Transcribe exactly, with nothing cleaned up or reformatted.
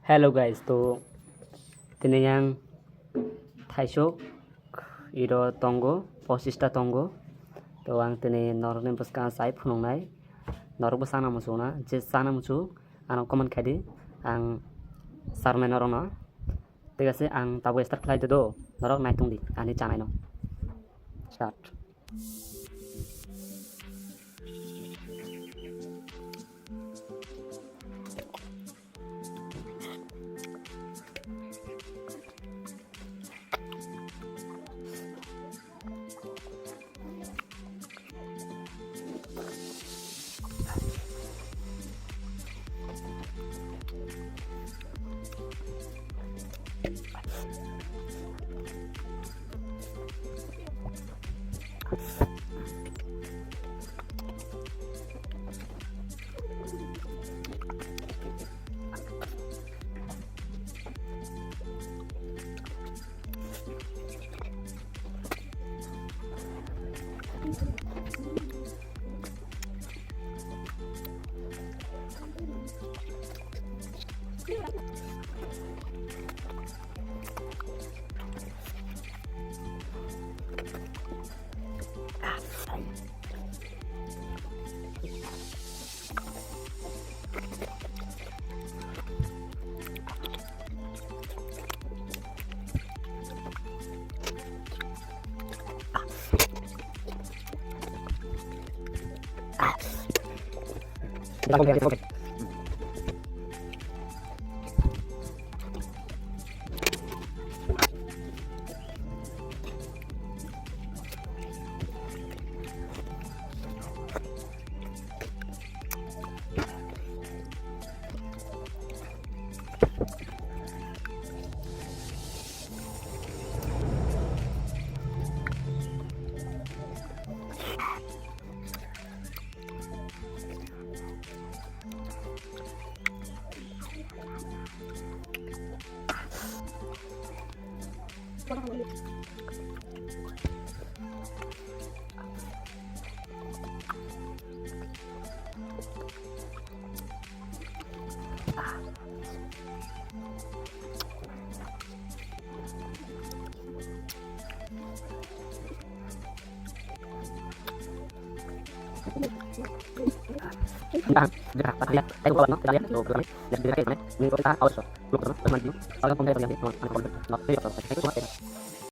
Hello guys, to tini yang thaisok iro tongo, pochista tongo. To ang tini norokni bwskang chai phunuknai. Norokbo chana muchuna, je chana muchuk ano comment khai di. Ang charwnai norokno. Thik ase, ang tabuk start khlai do, norok naitung di ani chanaino. Start.